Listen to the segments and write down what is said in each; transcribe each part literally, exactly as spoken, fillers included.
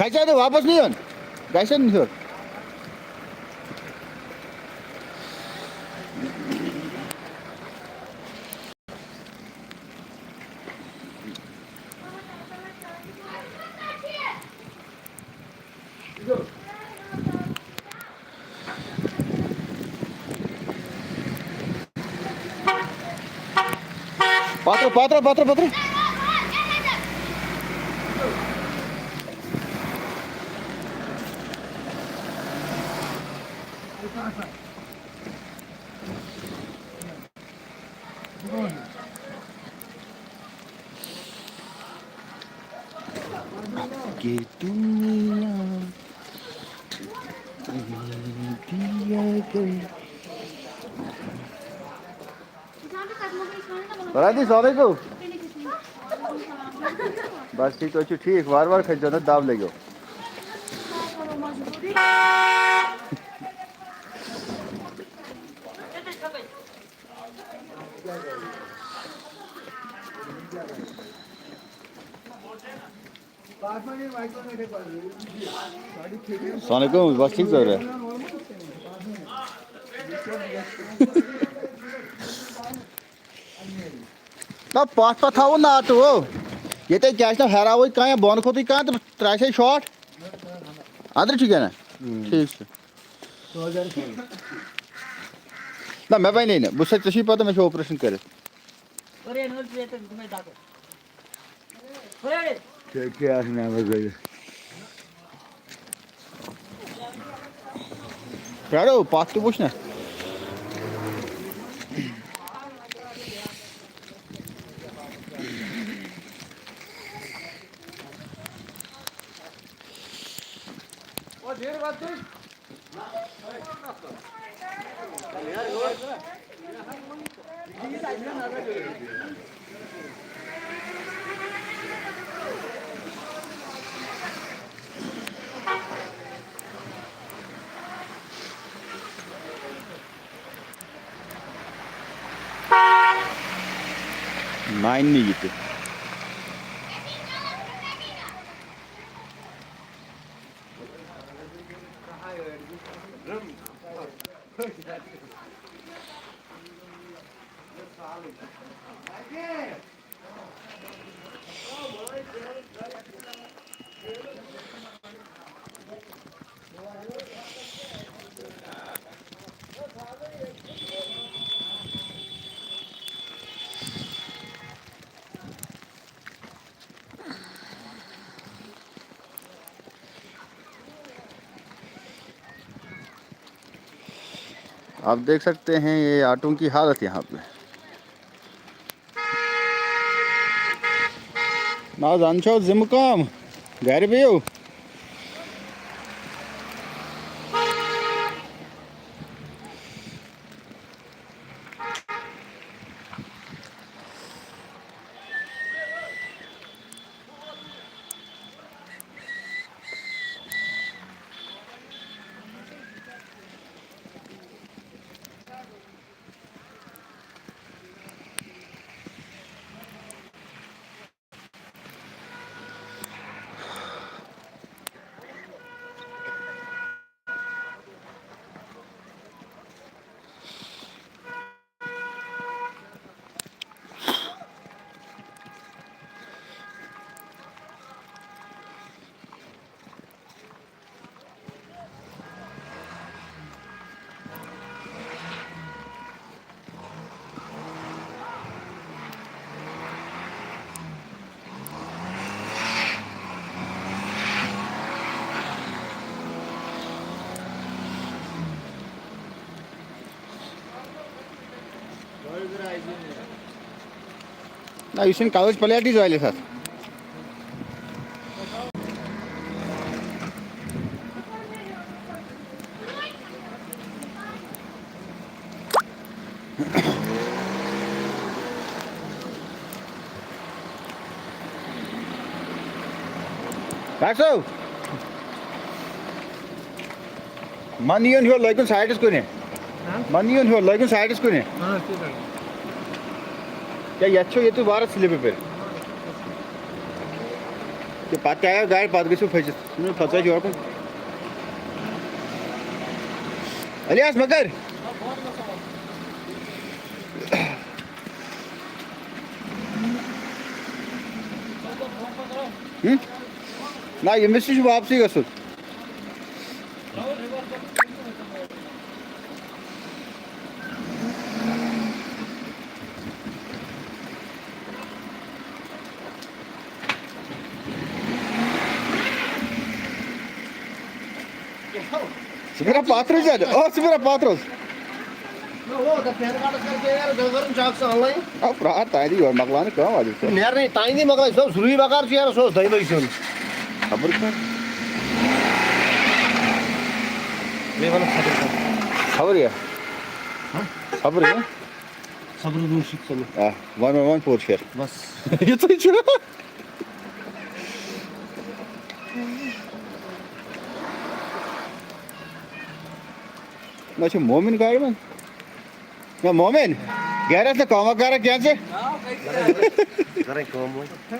اچھا، تو واپس نہیں ہون۔ گژھِ نہٕ ہیوٚر۔ پتھر، پتھر، پتھر، پتھر۔ کہ دنیا دیا گئی۔ برادری، السلام علیکم۔ بس ٹھیک، تُہۍ چھِو ٹھیٖک؟ وارٕ وارٕ کھٔسۍزیو نہ، دَب لٔگیو۔ السلام علیکم، بس ٹھیٖک پٲٹھۍ؟ نہ، پتھ پتھ تھاوُن نہ آٹوٗ، ہو۔ ییٚتہِ کیٛاہ چھِ ناو ہیراوٕے کانٛہہ یا بۄنہٕ کھوتٕے کانٛہہ تہٕ ترٛایہِ سے شاٹ۔ اَدٕ چھُ کیٛاہ نہ؟ ٹھیٖک چھُ۔ نہ، مےٚ بَنے نہٕ۔ بہٕ چھُسَے، ژےٚ چھُے پَتہ مےٚ چھُ آپریشَن کٔرِتھ۔ ژےٚ کیٛاہ آسہِ نٮ۪بر کٔرِتھ؟ پرٛارو، پَتھ تہِ وٕچھ نہ۔ ناینہِ یہِ تہِ۔ آپ دیکھ سکتے ہیں یہ آٹوں کی حالت یہاں پہ۔ نہ حظ، اَنہٕ چھو ذمہٕ کٲم، گرِ بِہِو۔ نہ، یہِ چھُنہٕ کَلٕچ پلیٹٕے زٲلِتھ اَتھ۔ ڈاکٹر صٲب، من یُن ہیوٚر لٲگِن سایڈَس کُنہِ۔ ہاں؟ من یُن ہیوٚر لٲگِن سایڈَس کُنہِ۔ ہاں، ٹھیٖک ہے۔ کیٛاہ یَتھ چھو ییٚتہِ وارٕ سِلِپہٕ پٮ۪ٹھ؟ تہٕ پَتہٕ تہِ آیو گاڑِ، پَتہٕ گٔژھِو پھٔسِتھ۔ ژٕ مہٕ پھٔسٲیِتھ یورٕ کُن۔ الیاس، مہ کر۔ ہُم؟ نہ، ییٚمِس تہِ چھُ واپسٕے گژھُن۔ ژٕ کَران پَتھ روٚٹ زیادٕ؟ آ، ژٕ کَران پَتھ روٚٹ۔ نہ، ہُہ، تَتھ پین کارڈَس کَر کیٛاہ یارٕ، گَرم گَرم چھُ اَکھ سُہ آنلاین۔ آ، پرٛار تانۍ یورٕ مۄکلاونہٕ کٲم، وۄنۍ چھُ نیرنٕے، تانۍ دی مۄکلاے، سُہ اوس ضروٗری بکار چھُ یارٕ، سُہ اوس دۄیہِ بجہِ سیُن۔ خبر کیٛاہ۔ بیٚیہِ وَنُکھ خبر کیٛاہ۔ خبر یہِ۔ ہہ؟ خبر یہِ۔ صبر روٗد چھُ ژےٚ۔ آ، وَن، وَن، وَن پوٚز شعر۔ بَس۔ یِتھُے چھُ۔ نہ چھُ مومِن گاڑِ منٛز۔ نہ مومِن، گرِ ٲس نہٕ کٲمہ کران کینٛہہ ژٕ؟ کران کٲم وۄنۍ۔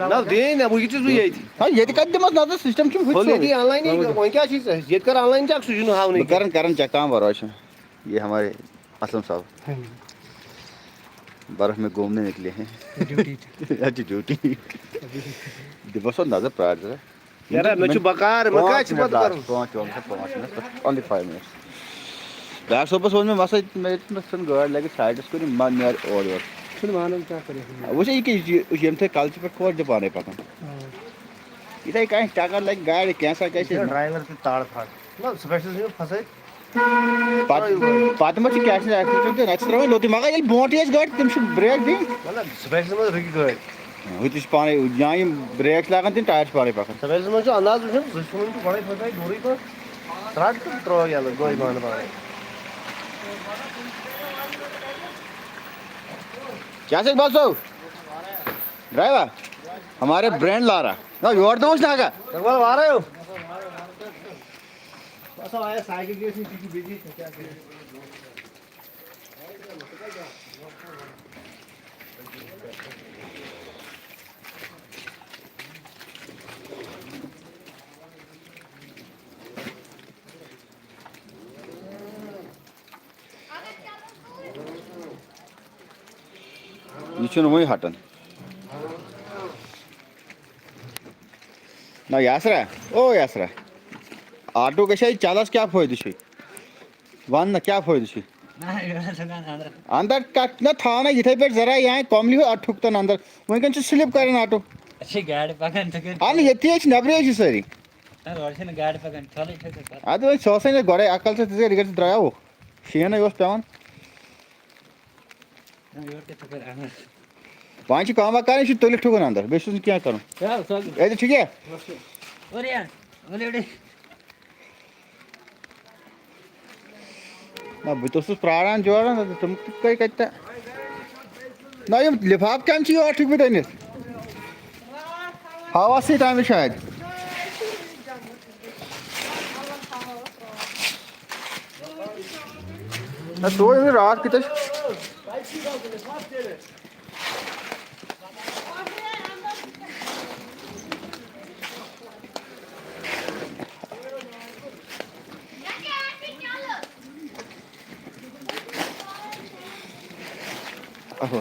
نہ دِیے نہ، وۄنۍ کیٛاہ چھُس بہٕ ییٚتہِ؟ ہا، ییٚتہِ کَتہِ دِمَس نظر، سِسٹَم چھُم ہُتہِ ہُہ سیوٚدُے۔ ییٚتی آنلاینٕے، وۄنۍ کیٛاہ چھُے ژےٚ؟ ییٚتہِ کَر آنلاین چیک، سُہ چھُنہٕ ہاونٕے بہٕ کینٛہہ۔ کران، کران چیک، کانٛہہ بھروسہٕ چھُنہٕ۔ یہ ہمارے اسلم صاحب، ہاں۔ برف میں گھومنے نکلے ہیں۔ ڈیوٹی تہِ۔ اَتہِ چھِ ڈیوٹی۔ دِمَس وۄنۍ نظر، پرٛار ذرا۔ یارا، مےٚ چھُ بکار، مےٚ پانٛژھ کَتہِ چھُ منٹ پَتہٕ لاسٹ، کرُن؟ پانٛژھ، پانٛژھ minute, only five minutes۔ Doctor صٲبَس ووٚن مےٚ، مَسا، مےٚ دوٚپمَس، ژھٕن گٲڑۍ لٲگِتھ سایڈَس کُن، یِم ما نیرِ اورٕ یورٕ۔ چھُنہٕ مانان کیٛاہ کَرِ۔ وٕچھ، یہِ کیٛاہ، یہِ، ییٚمہِ سۭتۍ کَلہٕ چھِ پٮ۪ٹھ کھوژ دِ پانَے پَکان۔ آ۔ یِتھَے کَنۍ چَکَر لَگہِ گاڑِ، کینٛہہ سا گژھِ۔ یہِ چھُ ڈرٛایوَر تہِ تاڑ پھاڑ۔ نہ، سُہ گژھِ نہٕ پھَسٲیِتھ۔ پَتہٕ، پَتہٕ ما چھُ کیٛاہ چھُ ایکسیڈنٹ تہِ، ایکسیڈنٹ وۄنۍ لوٚتُے، مگر ییٚلہِ برونٛٹھٕے آسہِ گٲڑۍ، تٔمِس چھُ بریک دِنۍ۔ مطلب، سُہ گژھِ نہٕ رُکہِ گٲڑۍ۔ ہُہ تہِ چھُ پانَے، یا یِم بریک چھِ لاگان، تِم ٹایَر چھِ پانَے پَکان۔ سُہ گژھِ نہٕ، منٛز چھُ انداز وٕچھُن، دُشمَن چھُ گۄڈَے پھَسٲیِتھ دوٗرٕے پَہَن۔ ژَٹ تہٕ ترٛوو یَلہٕ، گوٚو یہِ بنٛد پانَے۔ کیٛاہ چھِ اقبال صٲب؟ ڈرٛایوا؟ ہمارے برینڈ لارا۔ نہ، یور تہِ وٕچھ نہ ہٮ۪کان۔ اقبال وارَے ہو۔ بس آیا سائیکل کے ساتھ کیونکہ بزی تھا، کیا کریں؟ یہِ چھُنہٕ وۄنۍ ہٹان۔ نہ یاسرا، او یاسرا، آٹو گژھِ ہا یہِ چلس، کیٛاہ فٲیدٕ چھُے؟ وَن نہ، کیٛاہ فٲیدٕ چھُے؟ نہ، یہِ اوس ہٮ۪کان اَندر۔ اَندر کَتھ نہ تھاو نہ یِتھَے پٲٹھۍ ذرا، یہِ آے کۄملہِ ہیوٗ اَتھ ٹھُک تَن اَندر۔ وٕنکٮ۪ن چھُ slip کَران آٹو۔ اَسہِ چھِ گاڑِ پَکان، ژٕ کٔرۍ اَہَن ییٚتھی حظ چھِ، نٮ۪برٕے حظ چھِ سٲری۔ نہ، اورٕ چھِنہٕ گاڑِ پَکان، ٹھۄلٕے چھِ تَتھ۔ اَدٕ وۄنۍ سُہ اوسَے نہٕ گۄڈَے عقل ژےٚ، ژٕ ژٕ گَرِ درٛایاوُکھ۔ شیٖن ہَے اوس پٮ۪وان۔ نہ، یورٕ کیٛاہ ژٕ کَر اَنَکھ؟ وۄنۍ چھِ کٲم اَکھ کَرٕنۍ، یہِ چھُ تُلِتھ ٹھُکُن اَندَر، بیٚیہِ چھُس نہٕ کینٛہہ کَرُن۔ چل، ژَل۔ اے، ژٕ چھُکھ یہِ؟ اور یا، اورٕ یورٕ۔ نہ، بہٕ تہِ اوسُس پرٛاران جورَن، تِم تہِ گٔے کَتہِ تہٕ۔ نہ، یِم لِفاف کَمہِ چھِ یور ٹھُکمٕتۍ أنِتھ؟ ہاوَس سۭتۍ آمٕتۍ شاید۔ نہ، سُہ اوس نہٕ راتھ کیُتھ اَسہِ۔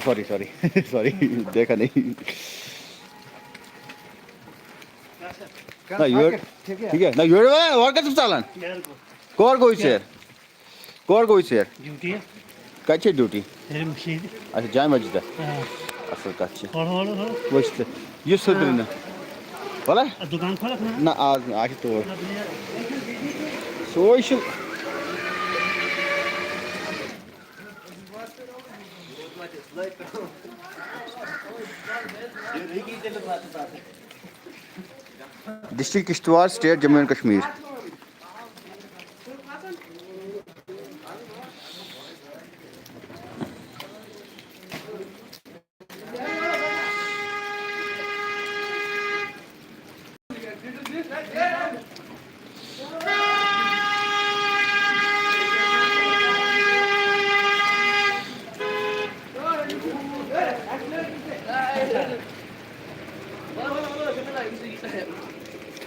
سوری، سوری، سوری، دیکھا نہیں۔ نہ، یور، ٹھیٖک ہے۔ نہ، یور، اور کَتھ چھُکھ ژَلان؟ کور گوٚو ژےٚ؟ کور گوٚو ژےٚ؟ ڈیوٹی۔ کَتہِ چھےٚ ڈیوٹی؟ ہیٚرِ مٔشیٖدِ۔ اچھا، جامع مسجد۔ آ۔ اَصٕل کَتھ چھِ۔ ہورٕ، ہورٕ، ہورٕ۔ وٕچھ تہٕ، یہِ سیوٚدُے نہ۔ وَلہ؟ اَتھ دُکان کھولَکھ نہ؟ نہ، آز نہٕ، آز چھِ تور۔ نہ، بہٕ نیرٕ۔ سُے چھُ۔ District Kishtwar, state Jammu and Kashmir.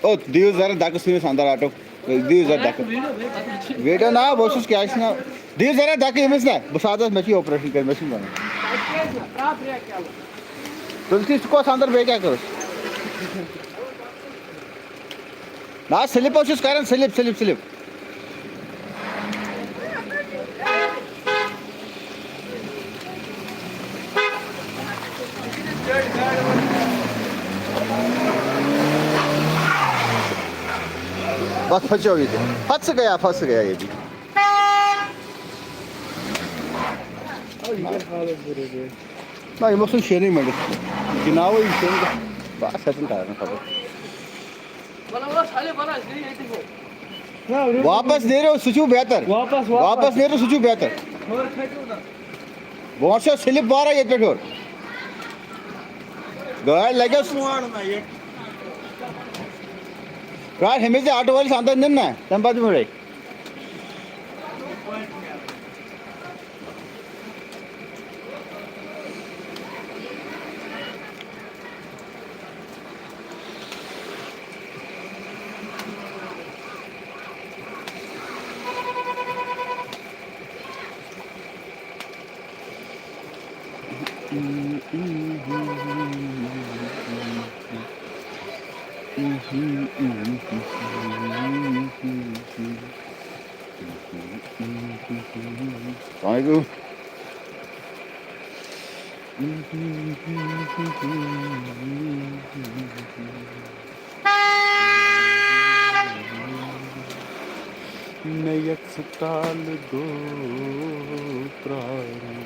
او، دِیِو ذرا دَکہٕ سٲنِس اندر آٹو۔ دِیِو ذرا دَکہٕ۔ ویٖڈیو نا، بہٕ اوسُس کیٛاہ چھِ ناو؟ دِیِو ذرا دَکہٕ أمِس نا۔ بہٕ سادَس، مےٚ چھِ یہِ operation کَرٕنۍ، مےٚ چھُنہٕ بَنان۔ تُلتھٕے سُہ کۄس اندر، بیٚیہِ کیٛاہ کٔرٕس؟ نا، slip اوسُس کران، slip، slip، slip۔ بس پھچو یہِ تہِ۔ پھس گیا، پھس گیا یہ بھی۔ نہ، یِمو ژھُن شیرنٕے مٔنٛڈِتھ۔ گِنٛدناوو یہِ شیرنٕے۔ بس، ہٮ۪ژٕن تاران خبر۔ واپس نیرو، سُہ چھُو بہتر۔ واپس، واپس۔ واپس نیرو، سُہ چھُو بہتر۔ برونٛٹھ چھو slip بارہ ییٚتہِ پٮ۪ٹھ ہیوٚر۔ گٲڑۍ لگٮ۪س۔ پرٛار ہُمِس دِ آٹو وٲلِس اندر نِن نا، تَمہِ پتہٕ دِمو رَٹھ۔ السلام علیکم۔ مےٚ یَتھ سٹال گوٚو پرٛارُن۔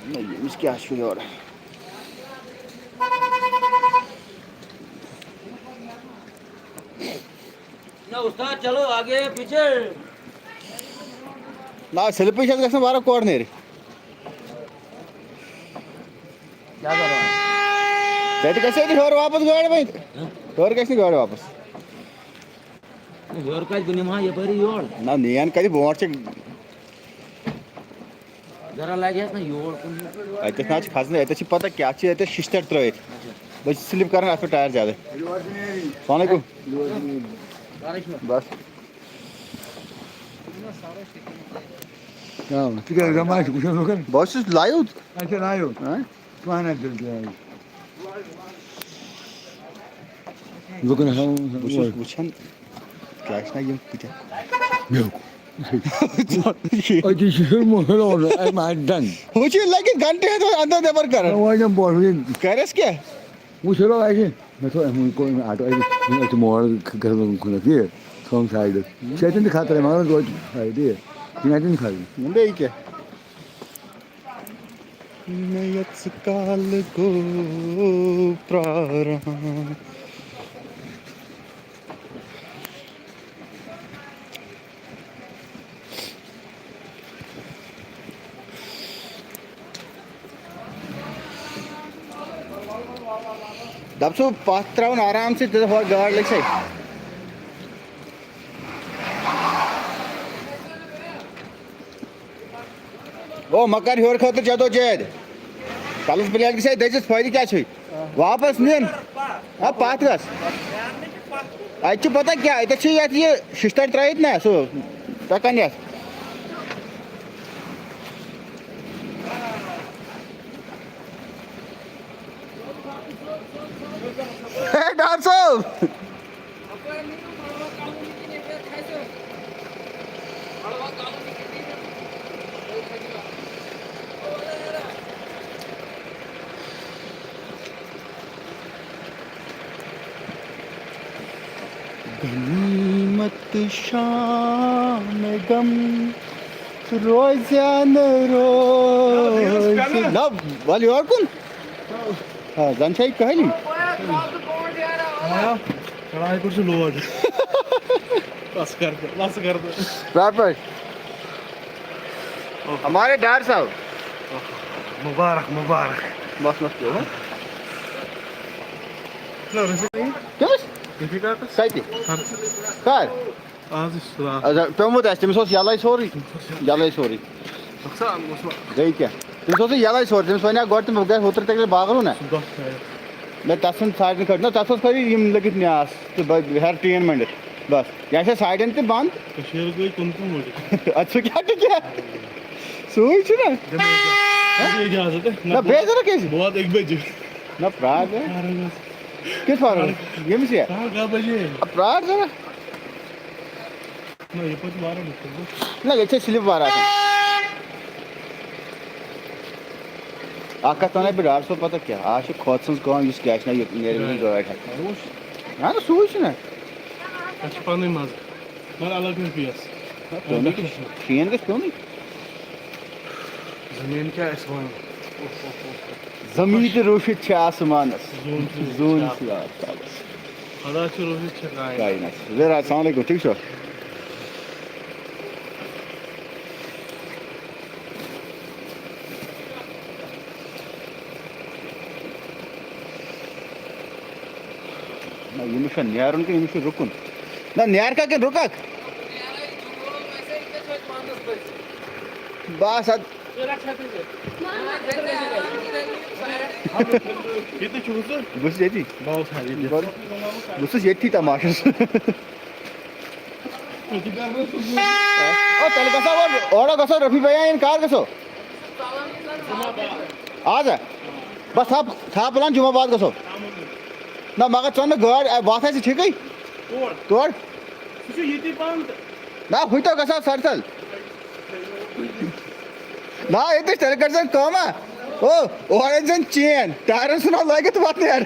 نہ، ییٚمِس کیٛاہ چھُ یورٕ؟ نہ، استاد، چلو آگے پیچھے۔ نہ، slip چھِ اَتھ گژھان واریاہ کورٕ نیرِ۔ کیٛاہ کرو؟ ژےٚ تہِ گژھِ ییٚتہِ ہیوٚر واپس گٲڑۍ وۄنۍ۔ ہہ؟ ہیوٚر گژھِ نہٕ گٲڑۍ واپس۔ ہیوٚر کَتہِ؟ بہٕ نِمہٕ ہا یَپٲری یورٕ۔ نہ، نین کَتہِ؟ برونٛٹھ چھِ ذرا لگہِ ہس نہ یور کُن۔ اَتٮ۪تھ نہ حظ چھِ کھسنٕے، اَتٮ۪تھ چھِ پتہ کیٛاہ چھِ، اَتٮ۪تھ شِشتٕر ترٛٲیِتھ۔ اچھا۔ بہٕ چھُس slip کران اَتھ پٮ۪ٹھ ٹایَر زیادٕ۔ السلام علیکم۔ بس۔ آ، ژٕ کیٛاہ گژھان؟ بہٕ حظ چھُس live۔ اچھا، live۔ ہاں؟ پانہ تہِ درٛاے۔ لُکن ہاوُن بہٕ چھُس وٕچھان، کیٛاہ چھِ نہ یِم کۭتیٛاہ۔ مےٚ أتی چھِ شُرمُت ہُران، اَتہِ ما آسہِ ڈَن۔ ہُہ چھُ لَگہِ گھنٹہٕ ہیٚتھ اَندَر نٮ۪بَر کَران۔ وۄنۍ یِم بۄہرِ۔ کَرٮ۪س کیٛاہ؟ وٕچھ ہُرو اَسہِ، مےٚ تھوٚو أمۍ ووٚن کوٚر أمۍ آٹو، أمۍ أسۍ چھِ مور گژھان کُنَتھ یہِ، تھوٚوُم سایڈَس۔ چھِ اَتٮ۪ن تہِ خطرٕ، مگر توتہِ فٲیدٕ یہِ۔ چھِنہٕ اَتٮ۪ن خطرٕ۔ بیٚیہِ کیٛاہ؟ مےٚ یَتھ کال گوٚو پرٛاران۔ دَپ ژٕ پَتھ ترٛاوُن آرام سۭتۍ، تہٕ ہورٕ گاڈ لٔگۍ سَے۔ او، مہ کر ہیوٚر خٲطرٕ جدوجہد۔ کلس پلیٹ گژھِ دٔزِتھ، فٲیدٕ کیٛاہ چھُے؟ واپس نِن۔ آ، پتھ گژھ۔ اتہِ چھُ پتہ کیٛاہ، اتٮ۪تھ چھُ یتھ یہِ ششتٕر ترٲیِتھ نا، سُہ پکان یتھ۔ ہے، ڈار صٲب۔ غنیمت شام غم روزیانہٕ روزِ۔ نہ، وَلہٕ یور کُن۔ آ، زَن چھےٚ یہِ کٕہٕنۍ۔ آ، کڑاے پٮ۪ٹھ چھُ لوڈ۔ بس کر تہٕ، بس کر تہٕ۔ رَٹھ پٲٹھۍ۔ اوہ۔ ہمارے ڈار صاحب۔ اوہ، مبارک، مبارک۔ بس، بس، کیٛاہ ہو؟ نہ، رفیق۔ کیٛاہ حظ؟ رفیق آکھ۔ کَتہِ؟ سر۔ کر؟ آز چھُ سُہ راتھ۔ اَدٕ پیوٚمُت آسہِ، تٔمِس اوس یَلَے سورُے۔ یَلَے سورُے۔ نۄقصان اوس وۄنۍ۔ گٔے کیٛاہ؟ تٔمِس اوس یہِ یَلَے سورُے، تٔمِس وَنیٛاو گۄڈٕ تہٕ بہٕ گژھٕ اوترٕ تہِ گژھٕ باغ روٗنا۔ سُہ دۄہ شاید۔ مےٚ تَتھ چھُنہٕ ساڑنہِ کھٲلِتھ، نہ، تَتھ اوس خٲلی یِم لٔگِتھ نیاس تہٕ بہٕ ہیٚرٕ ٹیٖن مٔنٛڈِتھ۔ بَس۔ یہِ آسہِ ہا ساڑٮ۪ن تہِ بنٛد۔ کٔشیٖر گٔے کُنتہٕ مٔنٛڈِتھ۔ اَدٕ سُہ کیٛاہ تہِ کیٛاہ؟ سُے چھُنہ۔ دِمو اِجازت۔ ہہ؟ دِمو اِجازت، نہ، نہ، بیٚیہِ ضروٗرت کیٛازِ؟ بہٕ واتہٕ اَکہِ بَجہِ۔ نہ، پرٛار ژٕ۔ فارغ حظ۔ کِژھ فارغ؟ ییٚمِس یا؟ کانٛہہ کَہہ بَجے۔ آ، پرٛار ژٕ۔ نہ، یَپٲرۍ چھِ واریاہ مُشکِل۔ نہ، ییٚتہِ چھِ slip واریاہ آسان۔ اَکھ کَتھ وَنَے بہٕ ڈاکٹر صٲب، پَتہ کیٛاہ؟ آز چھِ کھۄژ سٕنٛز کٲم، یُس کیٛاہ چھِ نہ، یہِ نیرِ وٕنی گٲڑۍ ہٮ۪تھ۔ اَہَن حظ، سُے چھُنہ۔ اَسہِ چھِ پَنٕنۍ مَزٕ۔ مگر الگ چھُنہٕ پیس۔ نہ، پیوٚنُے چھُ۔ شیٖن گژھِ پیوٚنُے۔ زٔمیٖن کیٛاہ اَسہِ وَنُن؟ زٔمیٖن تہِ روٗشِتھ چھِ آسمانَس۔ زوٗن چھُ زوٗن چھِ آسمانَس۔ خۄدا چھُ روٗشِتھ چھِ کاینات۔ کاینات۔ زیرا، السلام علیکُم، ٹھیٖک چھُوا؟ نہ، ییٚمِس چھُ نیرُن کِنہٕ ییٚمِس چھُ رُکُن؟ نہ، نیرکھا کِنہٕ رُکَکھ؟ بَس، اَدٕ۔ ییٚتہِ چھُکھ ژٕ؟ بہٕ چھُس ییٚتی۔ بہٕ اوسُس ییٚتی۔ بہٕ چھُس ییٚتھی تماشَس۔ او، تیٚلہِ گژھو وۄنۍ، اورٕ گژھو رفیع بھیا یِن، کر گژھو؟ آز ہا؟ بس تھاو، تھاو پلان، جمعہ بعد گژھو۔ نہ، مگر ژٕ وَن مےٚ گٲڑۍ، اے، وَتھ آسہِ ٹھیٖکٕے؟ کور؟ تور؟ سُہ چھُ ییٚتی پہن تہٕ۔ نہ، ہُتہِ تو گژھو سرسل۔ نہ، ییٚتہِ چھِ تیٚلہِ کٔرۍ زَن کٲمہ۔ او، اورٕ أنۍ زَن چین، ٹایرَن ژھٕنو لٲگِتھ وَتہٕ نیر۔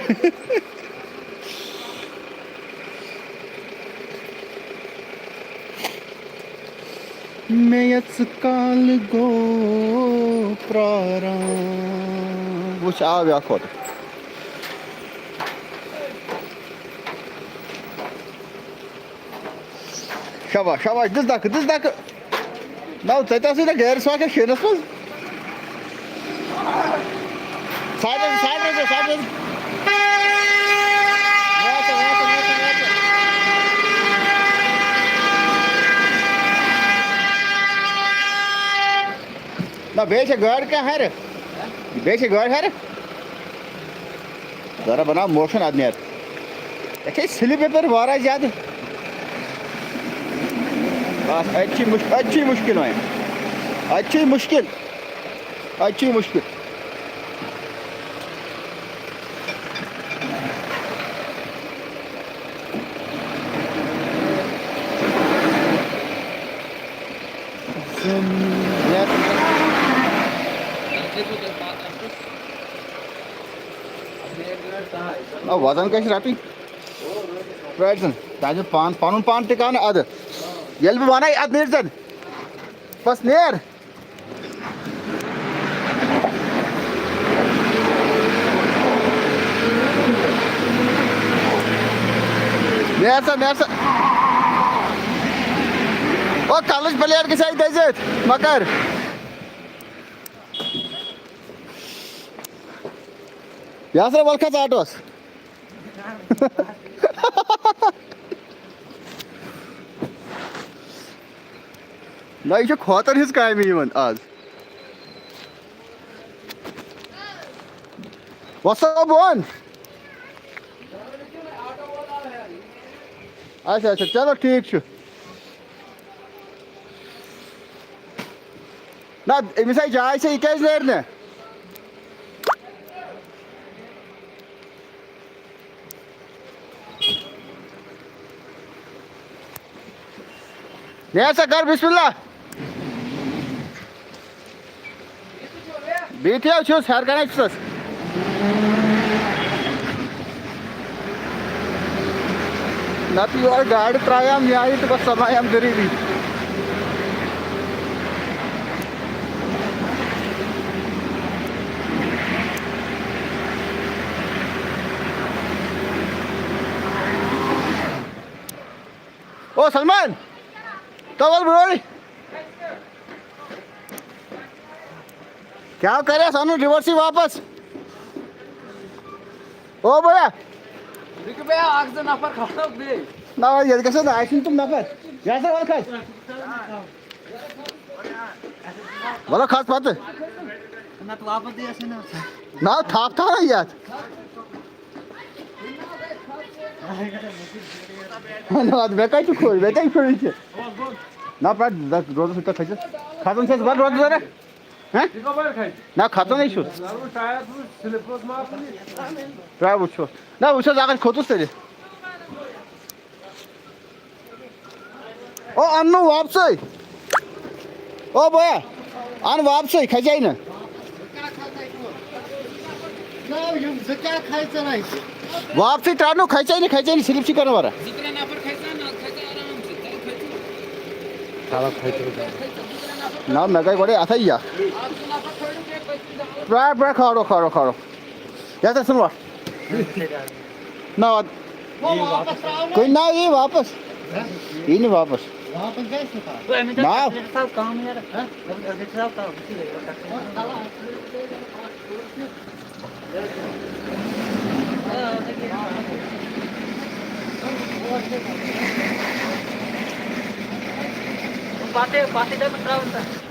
مےٚ یَژٕ کال گوٚو پرٛاران۔ وٕچھ، آو یہِ اَکھ فوٹو۔ شاباش، شاباش، دِژ دَکہٕ، دِژ دَکہٕ۔ نو، ژےٚ تہِ ٲسٕے نہ گرِ سۄ کیٛاہ شیٖنَس منٛز؟ ساڑِ، ساڑِ رٔٹۍ زِ، ساڑِ رٔٹۍ زِ۔ واتہٕ، واتہٕ، واتہٕ، واتہٕ۔ نہ، بیٚیہِ چھےٚ گٲڑۍ کانٛہہ ہَرِ؟ بیٚیہِ چھےٚ گٲڑۍ ہَرِ؟ ذرا بناو موشن، ادٕ نیر۔ یتھ چھے slip یپٲرۍ واریاہ زیادٕ۔ بس، اتہِ چھُے مُش-، اتہِ چھُے مُشکِل وۄنۍ۔ اتہِ چھُے مُشکِل۔ اتہِ چھُے مُشکِل۔ نیر۔ آ، وزن گژھِ رَٹٕنۍ۔ پرٛٲرۍ زَن، تَتہِ پان، پَنُن پان ٹِکاونہٕ اَدٕ۔ ییٚلہِ بہٕ وَنَے، اَدٕ نیر زَن۔ بَس نیر۔ نیر سا، نیر سا۔ او، کَلٕچ پٕلیٹ گژھِ اَسہِ دٔزِتھ، مَکَر۔ یاسر، وَلہٕ کھژ آٹوس۔ نہ، یہِ چھُ کھوتن ہٕنٛز کامہِ یِوان آز۔ وَسو بۄن۔ اچھا، اچھا، چلو ٹھیٖک چھُ۔ نہ، أمِس آیہِ جاے چھےٚ، یہِ کیٛازِ نیرِ نہٕ؟ نیر سا، کر بسم اللہ۔ بِہتھٕے حظ چھُس، ہیٚرِ کَنہِ چھُسَس۔ نَتہٕ یورٕ گاڑِ ترٛاویم نیٛاے تہٕ بَس سَمایم غریٖبی۔ او سلمان، تو وَل برٛونٛہٕے۔ کیٛاہ کَرٮ۪س اَنُن reverse-ٕے واپس؟ او بھیا۔ رُکہِ بھیا، اَکھ زٕ نفر کھالو بیٚیہِ۔ نہ، ییٚتہِ گژھن نہٕ آسٕنۍ تِم نفر۔ یاسر، وَلہٕ کھَس۔ وَلہٕ کھَس پَتہٕ۔ نَتہٕ واپَس دِ اَسہِ نہ۔ نہ، تھَپھ تھاو نہ یَتھ۔ نہ، اَدٕ مےٚ کَتہِ چھُ کھوٚل؟ مےٚ کَتہِ کھوٚل یہِ چھِ؟ نہ، پَتہٕ روزَس سۭتۍ کھٔسِتھ۔ کھَسُن چھِ اَسہِ گۄڈٕ روزٕ ضوٚرَتھ۔ ہہ؟ یہِ کَپٲرۍ کھَسہِ؟ نہ، کھَسُن ہے چھُس۔ نہ، وۄنۍ ٹایَر ژھٕنُس، سِلِپ روٗز معاف کٔرِتھ۔ ترٛاو وٕچھو۔ نہ، وٕچھ حظ، اگر کھوٚتُس تیٚلہِ۔ او، اَن نہٕ واپسٕے۔ او بویا، اَن واپسٕے، کھَسے نہٕ۔ نہ، یِم زٕ کیٛاہ کھَسَن اَسہِ؟ واپسٕے ترٛاونہٕ، کھَسے نہٕ، کھَسے نہٕ، سِلِپ چھِ کَران وَرا۔ زٕ ترٛےٚ نفر کھسن، نہ کھسن آرام سے، تَلہٕ کھٔسِو۔ چلو، کھٔسِو۔ نہ، مےٚ گٔے گۄڈَے اَتھَے یَکھ۔ اَکھ زٕ نفر کھٲلِو بیٚیہِ پٔتۍ کِنۍ۔ پرٛار، پرٛار، کھارو، کھارو، کھارو۔ یَتھ ٲسٕن وَٹھ۔ نہ، وَتھ۔ کُنہِ نہ، یی واپَس۔ یی نہٕ واپَس۔ واپَس گژھِ نہٕ پَتہٕ۔ نہ۔ پَتہٕ، پَتہٕ دَپَن ترٛاوُن تَتھ۔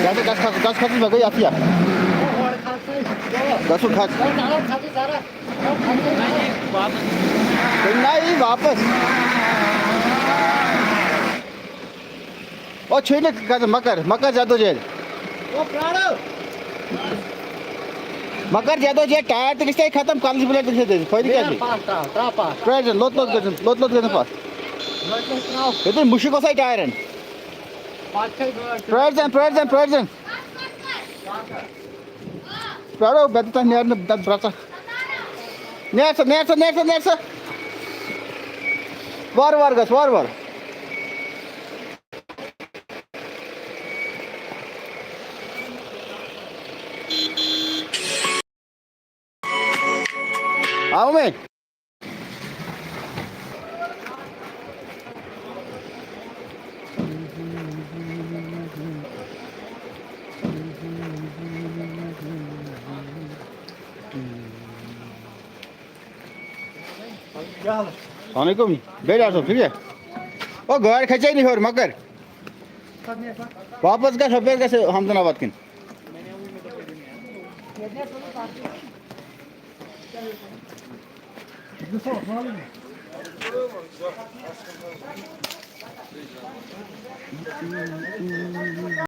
یَتھ گژھ کھسُن، گژھ کھسُن، مےٚ گٔے اَتھ یَتھ۔ گژھُن کھس۔ نہ، یی واپس۔ او، چھُے نہٕ گژھُن، مہ کر، مہ کر جدوجہد۔ مہ کر جدوجہد، ٹایر تہِ گژھِ ژےٚ ختم، کلچ پلیٹ تہِ گژھِ ژےٚ، فٲیدٕ کیٛاہ چھُے؟ پَتھ ترٛاو، ترٛاو پَتھ۔ پرٛٲرۍ زِ، لوٚت لوٚت گژھُن، لوٚت لوٚت گژھُن پَتھ۔ لوٚت لوٚت ترٛاو۔ ییٚتٮ۪ن مُشُک اوسَے ٹایرَن۔ پَتہٕ چھَے گٲڑۍ۔ پرٛٲرۍ زَن، پرٛٲرۍ زَن، پرٛٲرۍ زَن۔ پرٛارو، بہٕ دِتھ نیرنہٕ، دَپ برٛژھ۔ نیر سا، نیر سا، نیر سا، نیر سا۔ وارٕ وارٕ گژھ، وارٕ وارٕ۔ آو مےٚ؟ السلام علیکم۔ بیٚیہِ آسو ٹھیٖک ہے؟ او، گٲڑۍ کھژے نہٕ ہیوٚر، مہ کر۔ واپس گژھ، ہُپٲرۍ گژھ حمدُن آباد کِنۍ۔